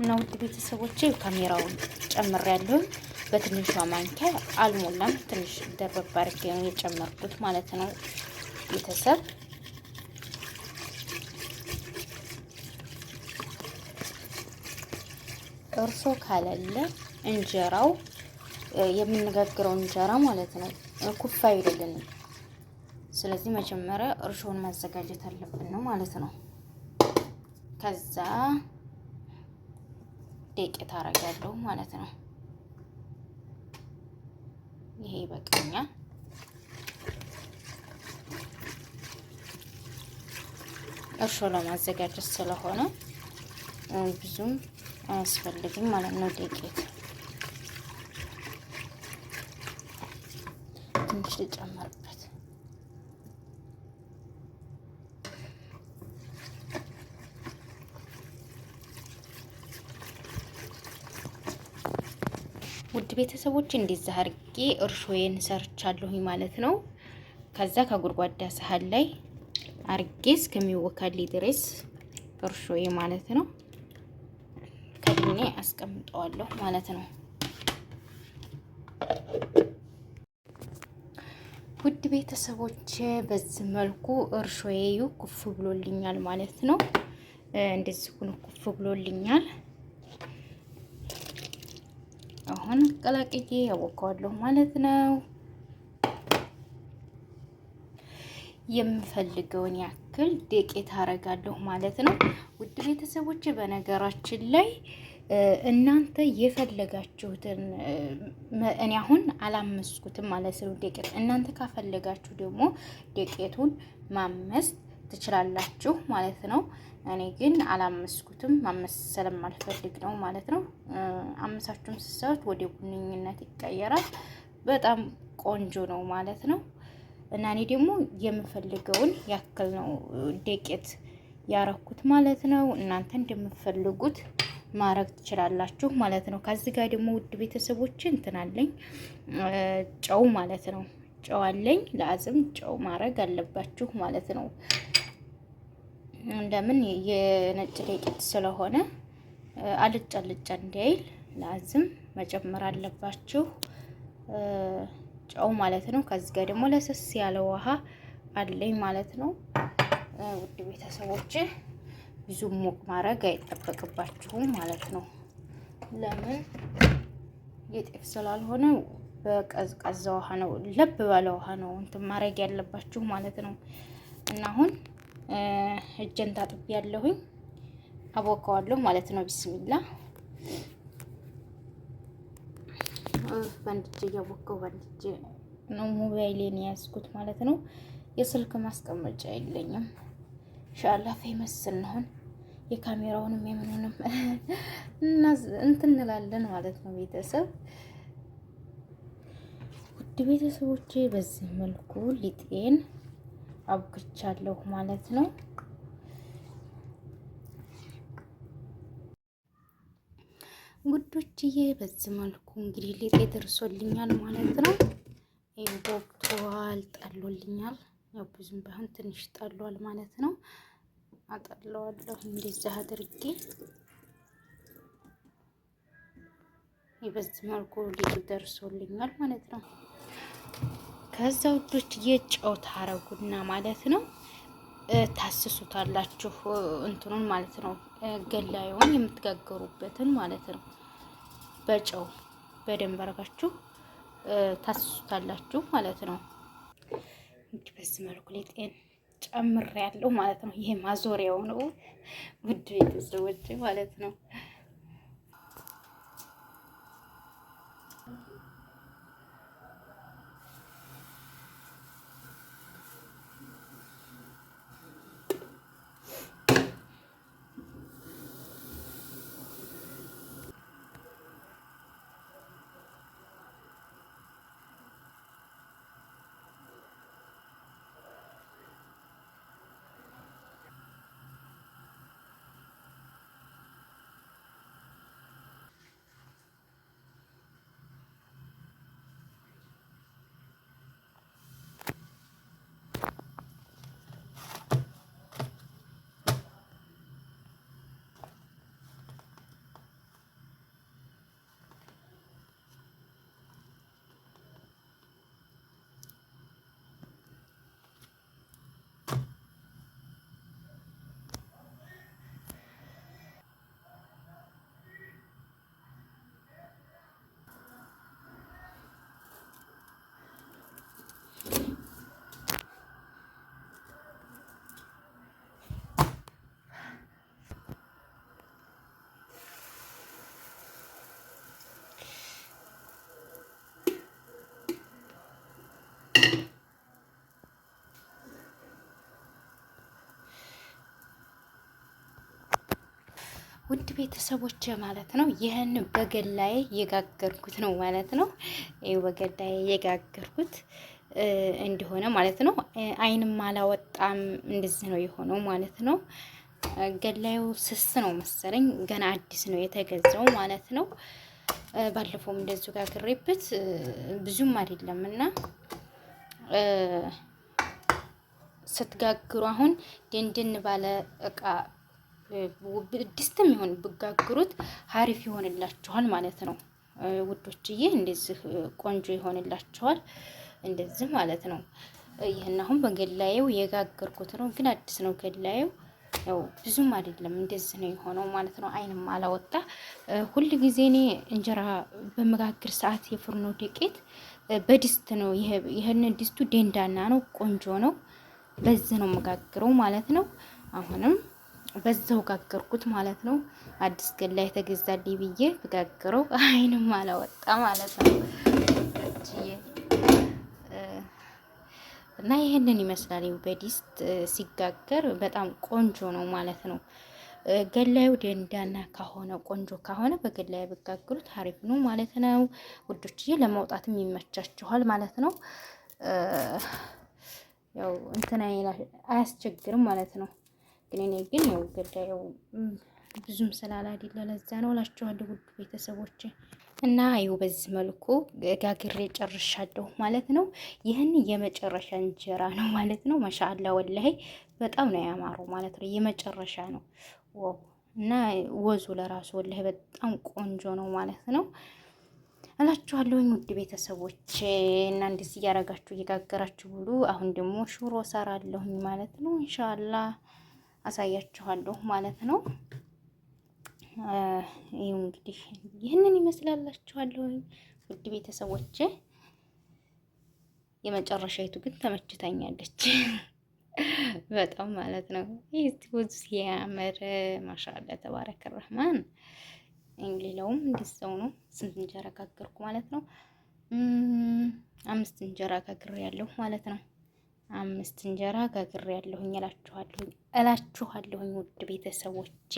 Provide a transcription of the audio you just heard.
እና ውድ ቤተሰቦቼ ካሜራውን ጨምሬያለሁኝ። በትንሿ ማንኪያ አልሞላም፣ ትንሽ ደርበብ አድርጌ ነው የጨመርኩት ማለት ነው ቤተሰብ። እርሾ ካለለ እንጀራው የምንጋግረው እንጀራ ማለት ነው ኩፍ አይልልንም። ስለዚህ መጀመሪያ እርሾውን ማዘጋጀት አለብን ነው ማለት ነው። ከዛ ዱቄት አደርጋለሁ ማለት ነው። ይሄ ይበቃኛል። እርሾ ለማዘጋጀት ስለሆነ ብዙም አያስፈልግም ማለት ነው። ዱቄት ትንሽ ልጨምርበት። ውድ ቤተሰቦች እንደዛ አድርጌ እርሾዬን ሰርቻለሁኝ ማለት ነው። ከዛ ከጎድጓዳ ሳህን ላይ አርጌ እስከሚወካልኝ ድረስ እርሾዬ ማለት ነው ከድኔ አስቀምጠዋለሁ ማለት ነው። ውድ ቤተሰቦች በዚህ መልኩ እርሾዬ ኩፍ ብሎልኛል ማለት ነው። እንደዚህ ሆኖ ኩፍ ብሎልኛል። አሁን ቀላቅዬ ያቦካዋለሁ ማለት ነው። የምፈልገውን ያክል ዱቄት አረጋለሁ ማለት ነው። ውድ ቤተሰቦች በነገራችን ላይ እናንተ የፈለጋችሁትን እኔ አሁን አላመስኩትም ማለት ነው ዱቄት። እናንተ ካፈለጋችሁ ደግሞ ዱቄቱን ማመስ ትችላላችሁ ማለት ነው። እኔ ግን አላመስኩትም፣ ማመስ ስለማልፈልግ ነው ማለት ነው። አመሳችሁም ስትሰሩት ወደ ቡኒነት ይቀየራል። በጣም ቆንጆ ነው ማለት ነው። እና እኔ ደግሞ የምፈልገውን ያክል ነው ዱቄት ያረኩት ማለት ነው። እናንተ እንደምትፈልጉት ማረግ ትችላላችሁ ማለት ነው። ከዚህ ጋር ደግሞ ውድ ቤተሰቦች እንትን አለኝ ጨው ማለት ነው። ጨው አለኝ። ለአዝም ጨው ማድረግ አለባችሁ ማለት ነው። እንደምን የነጭ ዱቄት ስለሆነ አልጫ አልጫ እንዳይል ለአዝም መጨመር አለባችሁ ጨው ማለት ነው። ከዚህ ጋር ደግሞ ለስስ ያለ ውሃ አለኝ ማለት ነው። ውድ ቤተሰቦች ብዙ ሞቅ ማድረግ አይጠበቅባችሁም ማለት ነው። ለምን የጤፍ ስላልሆነ በቀዝቃዛ ውሃ ነው፣ ለብ ባለ ውሃ ነው እንትን ማድረግ ያለባችሁ ማለት ነው። እና አሁን እጄን ታጥቤ ያለሁኝ አቦካዋለሁ ማለት ነው። ቢስሚላ በአንድ እጄ እያቦካሁ በአንድ እጄ ነው ሞባይሌን የያዝኩት ማለት ነው። የስልክ ማስቀመጫ የለኝም። ኢንሻአላህ famous ስንሆን የካሜራውንም የምኑንም እና እንትን እንላለን ማለት ነው። ቤተሰብ ውድ ቤተሰቦቼ በዚህ መልኩ ሊጤን አብክቻለሁ ማለት ነው። ውዶችዬ በዚህ መልኩ እንግዲህ ሊጤ ደርሶልኛል ማለት ነው። ቦክቷል፣ ጠሎልኛል። ያው ብዙም ባይሆን ትንሽ ጠሏል ማለት ነው። አጠለዋለሁ እንደዚህ አድርጌ በዚህ መልኩ ሊጡ ደርሶልኛል ማለት ነው። ከዛ ውዶች የጨው ታረጉና ማለት ነው ታስሱታላችሁ እንትኑን ማለት ነው ገላዩን የምትጋገሩበትን ማለት ነው። በጨው በደንብ አድርጋችሁ ታስሱታላችሁ ማለት ነው። እንግዲህ በዚህ መልኩ ሊጤን ጨምሬያለሁ ማለት ነው። ይሄ ማዞሪያው ነው ውድ ቤተሰቦች ማለት ነው። ውድ ቤተሰቦች ማለት ነው። ይህን በገላዬ የጋገርኩት ነው ማለት ነው። ይኸው በገላዬ የጋገርኩት እንደሆነ ማለት ነው። አይንም አላወጣም፣ እንደዚህ ነው የሆነው ማለት ነው። ገላዩ ስስ ነው መሰለኝ፣ ገና አዲስ ነው የተገዛው ማለት ነው። ባለፈውም እንደዚሁ ጋግሬበት ብዙም አይደለም እና ስትጋግሩ አሁን ድንድን ባለ እቃ ድስትም ይሁን ብጋግሩት ሀሪፍ ይሆንላችኋል ማለት ነው ውዶችዬ። እንደዚህ ቆንጆ ይሆንላችኋል እንደዚህ ማለት ነው። ይህን አሁን በገላየው የጋገርኩት ነው፣ ግን አዲስ ነው ገላየው። ያው ብዙም አይደለም እንደዚህ ነው የሆነው ማለት ነው። አይንም አላወጣ። ሁል ጊዜ እኔ እንጀራ በመጋግር ሰዓት የፍርኖ ዱቄት በድስት ነው። ይህን ድስቱ ደንዳና ነው፣ ቆንጆ ነው። በዚህ ነው መጋግረው ማለት ነው። አሁንም በዛው ጋገርኩት ማለት ነው። አዲስ ገላ የተገዛልኝ ብዬ ብጋግረው አይንም አላወጣ ማለት ነው። እና ይህንን ይመስላል በዲስት ሲጋገር በጣም ቆንጆ ነው ማለት ነው። ገላዩ ደንዳና ከሆነ ቆንጆ ከሆነ በገላዩ ብጋግሩት አሪፍ ነው ማለት ነው ውዶችዬ። ለማውጣትም ይመቻችኋል ማለት ነው። ያው እንትና አያስቸግርም ማለት ነው። ግን እኔ ግን ያው ገዳዩ ብዙም ስላላደለ ለዛ ነው እላችኋለሁ ውድ ቤተሰቦች። እና ይኸው በዚህ መልኩ ጋግሬ ጨርሻለሁ ማለት ነው። ይህን የመጨረሻ እንጀራ ነው ማለት ነው። ማሻአላ ወላሂ በጣም ነው ያማረው ማለት ነው። የመጨረሻ ነው wow! እና ወዙ ለራሱ ወላሂ በጣም ቆንጆ ነው ማለት ነው እላችኋለሁኝ ውድ ቤተሰቦች። እና እንደዚህ እያረጋችሁ እየጋገራችሁ ብሉ። አሁን ደግሞ ሽሮ ሰራለሁኝ ማለት ነው። ኢንሻአላ አሳያችኋለሁ ማለት ነው። ይኸው እንግዲህ ይህንን ይመስላላችኋለሁ ውድ ቤተሰቦቼ። የመጨረሻይቱ ግን ተመችታኛለች በጣም ማለት ነው። ይህ ወዙ ሲያምር ማሻአላ ተባረከ ረህማን። ሌላውም እንደዛው ነው። ስንት እንጀራ ጋገርኩ ማለት ነው? 5 እንጀራ ጋግሬያለሁ ማለት ነው። 5 እንጀራ ጋግሬያለሁኝ እላችኋለሁኝ ውድ ቤተሰቦቼ።